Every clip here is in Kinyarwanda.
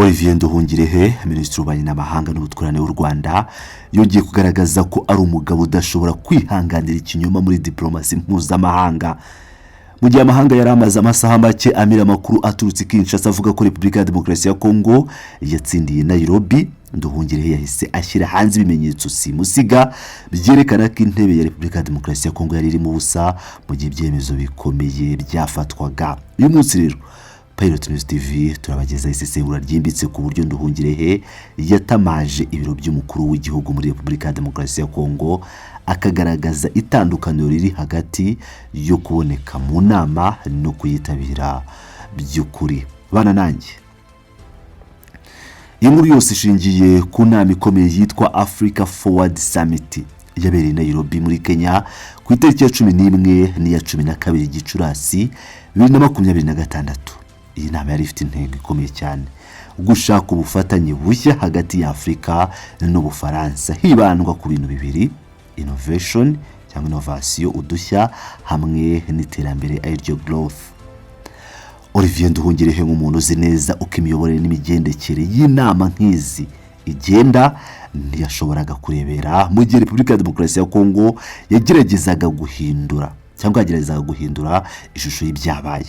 Olivier Nduhungirehe, Minisitiri w'Ububanyi n'Amahanga n'Ubutwererane w'u Rwanda, yongeye kugaragaza ko ari umugabo udashobora kwihanganira ikinyoma muri diporomasi mpuzamahanga. Mu gihe amahanga yari amaze amasaha make amira amakuru aturutse i Kinshasa avuga ko Repubulika ya Demokarasi ya Kongo yatsindiye Nairobi, Nduhungirehe yahise ashyira hanze ibimenyetso simusiga byerekana ko intebe ya Repubulika ya Demokarasi ya Kongo yari irimo ubusa mu gihe ibyemezo bikomeye byafatwaga. Uyu munsi rero, Pilot News TV turabagezaho isesengura ryimbitse ku buryo Nduhungirehe yatamaje ibiro by'umukuru w'igihugu muri Repubulika ya Demokarasi ya Kongo, akagaragaza itandukaniro riri hagati yo kuboneka mu nama no kuyitabira by'ukuri. Bana nanjye, iyi nkuru yose ishingiye ku nama ikomeye yitwa Africa Forward Summit yabereye i Nairobi muri Kenya ku itariki ya 11 n'iya 12 Gicurasi 2026. Iyi nama yari ifite intego ikomeye cyane: gushaka ubufatanye bushya hagati ya Afurika n'Ubufaransa, hibandwa ku bintu bibiri: innovation cyangwa innovation, udushya, hamwe n'iterambere, ariryo growth. Olivier Nduhungirehe, nk'umuntu uzi neza uko imiyoborere n'imigendekere y'inama nk'izi igenda, ntiyashoboraga kurebera mu gihe Repubulika ya Demokarasi ya Kongo yageragezaga guhindura cyangwa yageragezaga guhindura ishusho y'ibyabaye.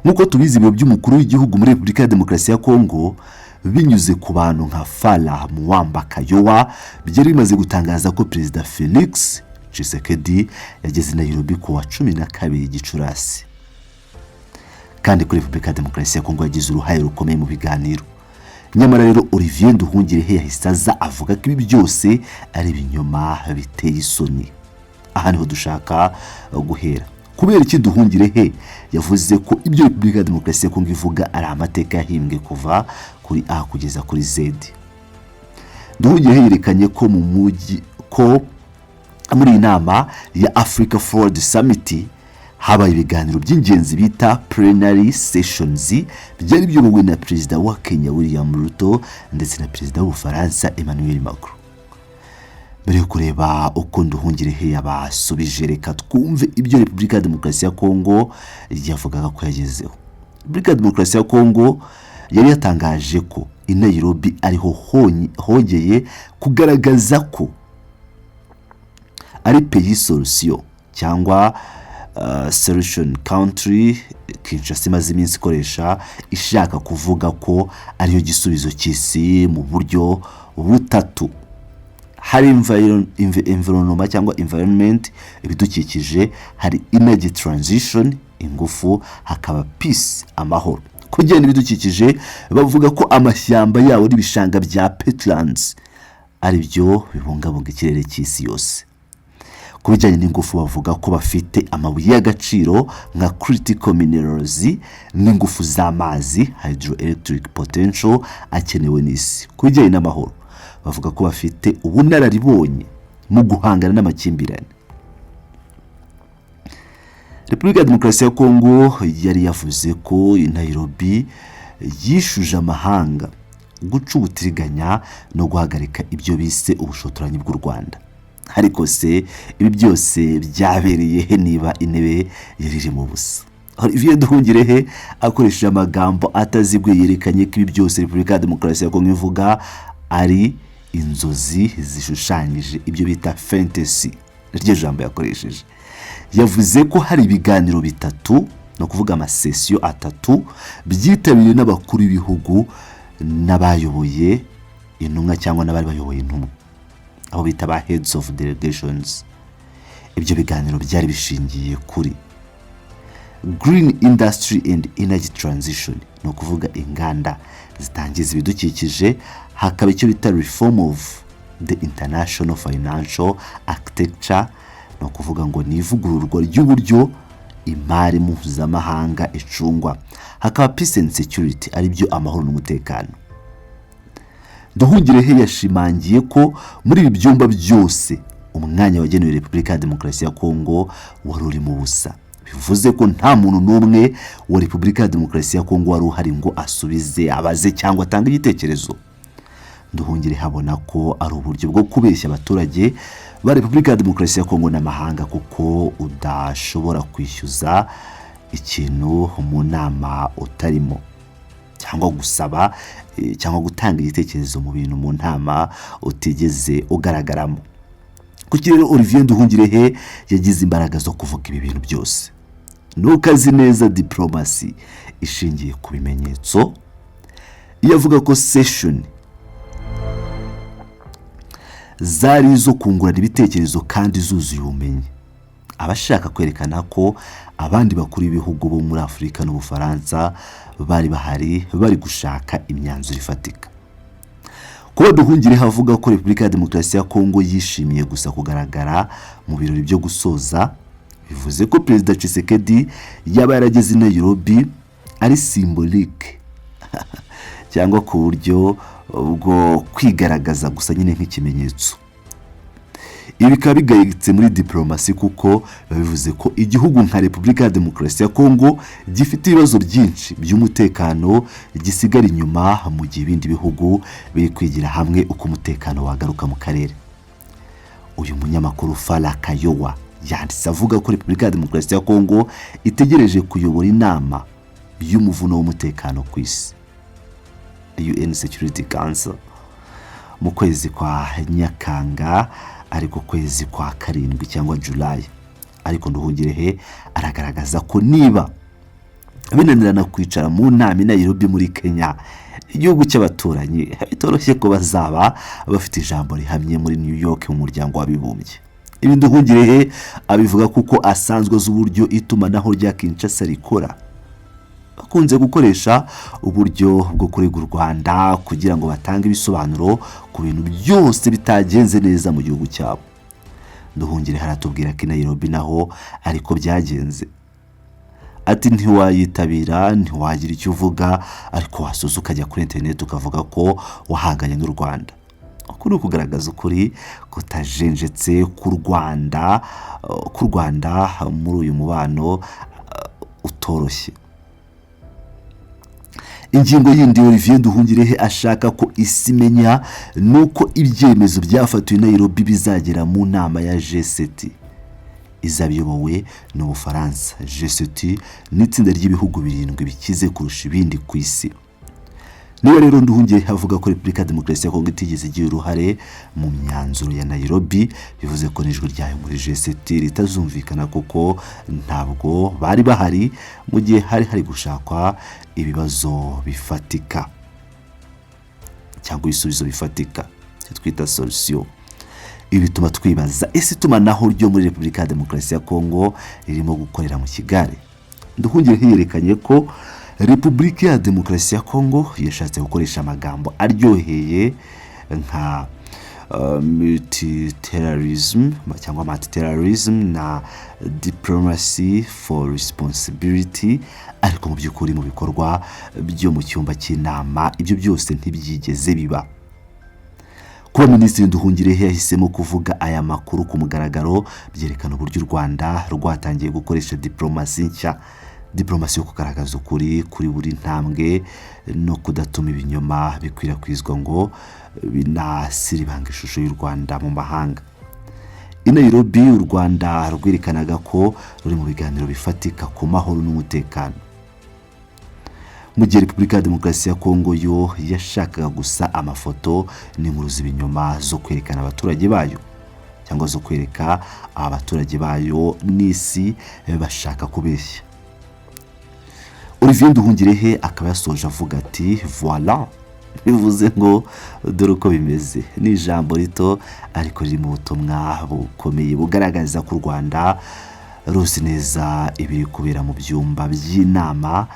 Nk'uko tubizi, ibiro by'umukuru w'igihugu muri Repubulika ya Demokarasi ya Kongo, binyuze ku bantu nka Fara Muwamba Kayowa, byari bimaze gutangaza ko Perezida Felix Tshisekedi yageze i Nairobi ku wa 12 Gicurasi, kandi kuri Repubulika ya Demokarasi ya Kongo yagize uruhare rukomeye mu biganiro. Nyamara rero, Olivier Nduhungirehe yahise aza avuga ko ibi byose ari ibinyoma biteye isoni. Aha niho dushaka guhera. Kubera iki Nduhungirehe yavuze ko ibyo Repubulika ya Demokarasi ya Kongo ivuga ari amateka yahimbwe kuva kuri A kugeza kuri Z? Nduhungirehe yerekanye ko mu mujyi, ko muri iyi nama ya Africa Forward Summit habaye ibiganiro by'ingenzi bita plenary sessions, byari biyobowe na Perezida wa Kenya William Ruto ndetse na Perezida w'Ubufaransa Emmanuel Macron. Mbere yo kureba uko Nduhungirehe yabasubije, reka twumve ibyo Repubulika ya Demokarasi ya Kongo yavugaga ko yagezeho. Repubulika ya Demokarasi ya Kongo yari yatangaje ko i Nairobi ariho hongeye kugaragaza ko ari pays solution cyangwa solution country Kinshasa imaze iminsi ikoresha ishaka kuvuga ko ariyo gisubizo cy'isi mu buryo butatu. Hari environment cyangwa environment, ibidukikije, hari energy transition, ingufu, hakaba peace, amahoro. Ku bijyanye n'ibidukikije, bavuga ko amashyamba yabo n'ibishanga bya peatlands ari byo bibungabunga ikirere cy'isi yose. Ku bijyanye n'ingufu, bavuga ko bafite amabuye y'agaciro nka critical minerals n'ingufu z'amazi, hydroelectric potential, akenewe n'isi. Ku bijyanye n'amahoro, bavuga ko bafite ubunararibonye mu guhangana n'amakimbirane. Repubulika ya Demokarasi ya Kongo yari yavuze ko i Nairobi yishuje amahanga guca ubutiriganya no guhagarika ibyo bise ubushotoranyi bw'u Rwanda. Ariko se ibi byose byabereye he niba intebe yari irimo ubusa? Olivier Nduhungirehe akoresheje amagambo ataziguye yerekanye ko ibi byose Repubulika ya Demokarasi ya Kongo ivuga ari inzozi zishushanyije, ibyo bita fantasy, niryo jambo yakoresheje. Yavuze ko hari ibiganiro bitatu, ni ukuvuga amasessions atatu, byitabiriwe n'abakuru b'ibihugu n'abayoboye intumwa cyangwa n'abari bayoboye intumwa, abo bita ba heads of delegations. Ibyo biganiro byari bishingiye kuri green industry and energy transition, ni ukuvuga inganda zitangiza ibidukikije, hakaba icyo bita reform of the international financial architecture, ni ukuvuga ngo ni ivugururwa ry'uburyo imari mpuzamahanga icungwa, hakaba peace and security, aribyo amahoro n'umutekano. Nduhungirehe yashimangiye ko muri ibi byumba byose umwanya wagenewe Repubulika ya Demokarasi ya Kongo wari urimo ubusa, bivuze ko nta muntu n'umwe wa Repubulika ya Demokarasi ya Kongo wari uhari ngo asubize, abaze cyangwa atange igitekerezo. Nduhungirehe abona ko ari uburyo bwo kubeshya abaturage ba Repubulika ya Demokarasi ya Kongo n'amahanga, kuko udashobora kwishyuza ikintu mu nama utarimo. Cyangwa gusaba cyangwa gutanga igitekerezo mu bintu mu nama utigeze ugaragaramo. Kuki rero Olivier Nduhungirehe yagize imbaraga zo kuvuga ibi bintu byose? Nuko azi neza diporomasi ishingiye ku bimenyetso. Iyo avuga ko session zari izo kungurana ibitekerezo kandi zuzuye ubumenyi, aba ashaka kwerekana ko abandi bakuru b'ibihugu bo muri Afurika n'Ubufaransa bari bahari, bari gushaka imyanzuro ifatika. Kuba Nduhungirehe avuga ko Repubulika ya Demokarasi ya Kongo yishimiye gusa kugaragara mu birori byo gusoza, bivuze ko Perezida Tshisekedi yaba yarageze i Nairobi ari symbolique cyangwa ku buryo bwo kwigaragaza gusa nyine nk'ikimenyetso. Ibi bikaba bigayitse muri diporomasi, kuko biba bivuze ko igihugu nka Repubulika ya Demokarasi ya Kongo gifite ibibazo byinshi by'umutekano gisigara inyuma, mu gihe ibindi bihugu biri kwigira hamwe uko umutekano wagaruka mu karere. Uyu munyamakuru Fara Kayowa yanditse avuga ko Repubulika ya Demokarasi ya Kongo itegereje kuyobora inama y'umuvuno w'umutekano ku isi, UN Security Council, mu kwezi kwa Nyakanga, ariko kwezi kwa karindwi cyangwa July. Ariko Nduhungirehe aragaragaza ko niba binanirana kwicara mu nama i Nairobi muri Kenya, igihugu cy'abaturanyi, bitoroshye ko bazaba bafite ijambo rihamye muri New York mu Muryango w'Abibumbye. Ibi Nduhungirehe abivuga kuko asanzwe azi uburyo itumanaho rya Kinshasa rikora. Bakunze gukoresha uburyo bwo kurega u Rwanda kugira ngo batange ibisobanuro ku bintu byose bitagenze neza mu gihugu cyabo. Nduhungirehe aratubwira ko i Nairobi naho ariko byagenze. Ati: "Ntiwayitabira, ntiwagira icyo uvuga, ariko wasoza ukajya kuri interineti ukavuga ko wahanganye n'u Rwanda." Uku ni ukugaragaza ukuri kutajenjetse ku Rwanda muri uyu mubano utoroshye. Ingingo yindi Olivier Nduhungirehe ashaka ko isi imenya ni uko ibyemezo byafatiwe i Nairobi bizagera mu nama ya G7 izaba iyobowe n'Ubufaransa. G7 ni itsinda ry'ibihugu birindwi bikize kurusha ibindi ku isi. Niba rero Nduhungirehe avuga ko Repubulika ya Demokarasi ya Kongo itigeze igira uruhare mu myanzuro ya Nairobi, bivuze ko n'ijwi ryayo muri G7 ritazumvikana, kuko ntabwo bari bahari mu gihe hari hari gushakwa ibibazo bifatika cyangwa ibisubizo bifatika, icyo twita solution. Ibi bituma twibaza: ese itumanaho ryo muri Repubulika ya Demokarasi ya Kongo ririmo gukorera mu kigare? Nduhungirehe yerekanye ko Repubulika ya Demokarasi ya Kongo yashatse gukoresha amagambo aryoheye nka multiterrorism cyangwa multiterrorism na diplomacy for responsibility, ariko mu by'ukuri mu bikorwa byo mu cyumba cy'inama ibyo byose ntibyigeze biba. Kuba Minisitiri Nduhungirehe yahisemo kuvuga aya makuru ku mugaragaro byerekana uburyo u Rwanda rwatangiye gukoresha diporomasi nshya, diporomasi yo kugaragaza ukuri kuri buri ntambwe no kudatuma ibinyoma bikwirakwizwa ngo binasiribanga ishusho y'u Rwanda mu mahanga. I Nairobi, u Rwanda rwerekanaga ko ruri mu biganiro bifatika ku mahoro n'umutekano, mu gihe Repubulika ya Demokarasi ya Kongo yo yashakaga gusa amafoto n'inkuru z'ibinyoma zo kwerekana abaturage bayo, cyangwa zo kwereka abaturage bayo n'isi bashaka kubeshya. Olivier Nduhungirehe akaba yasoje avuga ati: "Voila", bivuze ngo dore uko bimeze. Ni ijambo rito ariko ririmo ubutumwa bukomeye bugaragaza ko u Rwanda ruzi neza ibiri kubera mu byumba by'inama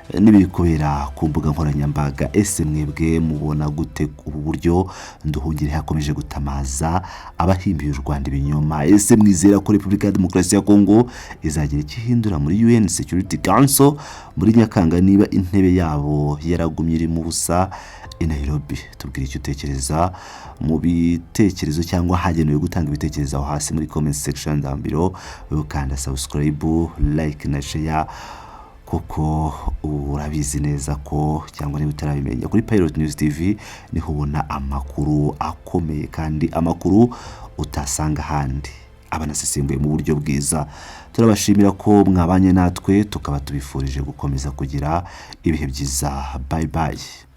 n'ibiri kubera ku mbuga nkoranyambaga. Ese mwebwe mubona gute ubu buryo Nduhungirehe hakomeje gutamaza abahimbiye u Rwanda ibinyoma? Ese mwizera ko Repubulika ya Demokarasi ya Kongo izagira icyo ihindura muri UN Security Council muri Nyakanga niba intebe yabo yaragumye irimo ubusa i Nairobi? Tubwire icyo utekereza mu bitekerezo cyangwa hagenewe gutanga ibitekerezo aho hasi muri comment section down below. Ukanda subscribe, like na share, kuko urabizi neza ko, cyangwa niba utarabimenya, kuri Pilot News TV niho ubona amakuru akomeye kandi amakuru utasanga ahandi. Abanasesenguye mu buryo bwiza. Turabashimira ko mwabanye natwe, tukaba tubifurije gukomeza kugira ibihe byiza. Bye bye.